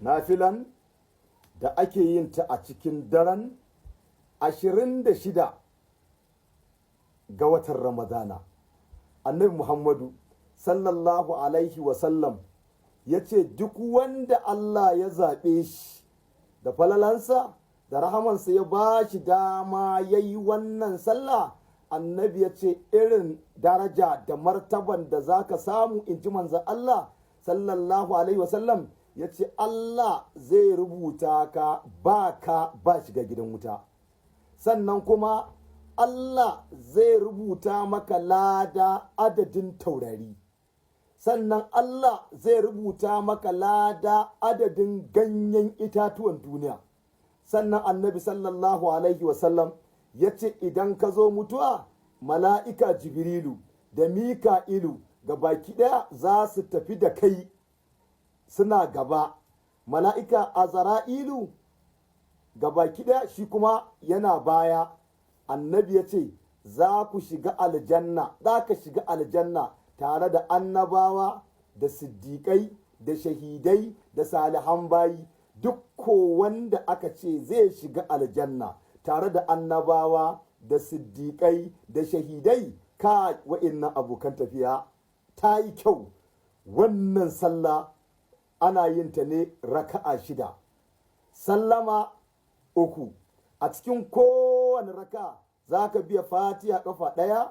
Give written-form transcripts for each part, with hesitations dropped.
Nafilan da ake yin ta a cikin daren 26 ga watan Ramadana. Annabi Muhammadu sallallahu alaihi wasallam ya ce duk wanda Allah ya zaɓe shi da falalansa da rahamansa, ya ba shi dama ya yi wannan sallah, annabi ya ce irin daraja da martaban da za ka samu, in ji manzan Allah sallallahu alaihi wasallam, ya ce Allah zai rubuta ka ba ka ba shiga gidan wuta. Sannan kuma Allah zai rubuta maka lada adadin taurari. Sannan Allah zai rubuta maka lada adadin ganyen itatuwan duniya. Sannan annabi sallallahu alaihi wasallam ya ce idan ka zo mutuwa, mala'ika Jibrilu da Mika'ilu ga baki ɗaya za su tafi da kai, suna gaba, mala'ika Azara'ilu ga baki ɗaya shi kuma yana baya. Annabi ya ce za ku shiga aljanna, za ka shiga aljanna tare da annabawa da siddiƙai da shahidai da salihan bayi. Duk ko wanda aka ce zai shiga aljanna tare da annabawa da siddiƙai da shahidai, ka wa'innan abokan tafiya ta yi kyau. Wannan sallah ana yin ta ne raka'a shida, sallama uku. A cikin kowane raka za ka biya Fatiha kafa ɗaya,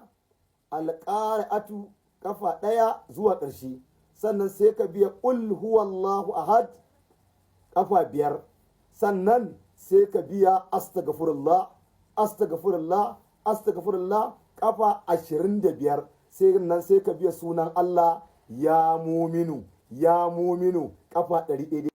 Alƙari'atu kafa ɗaya zuwa ƙarshe, sannan sai ka biya Ƙul huwallahu ahad kafa biyar, sannan sai ka biya astagfirullah, astagfirullah, astagfirullah kafa 25, sai nan sai ka biya sunan Allah ya muminu, ya muminu kafa 100.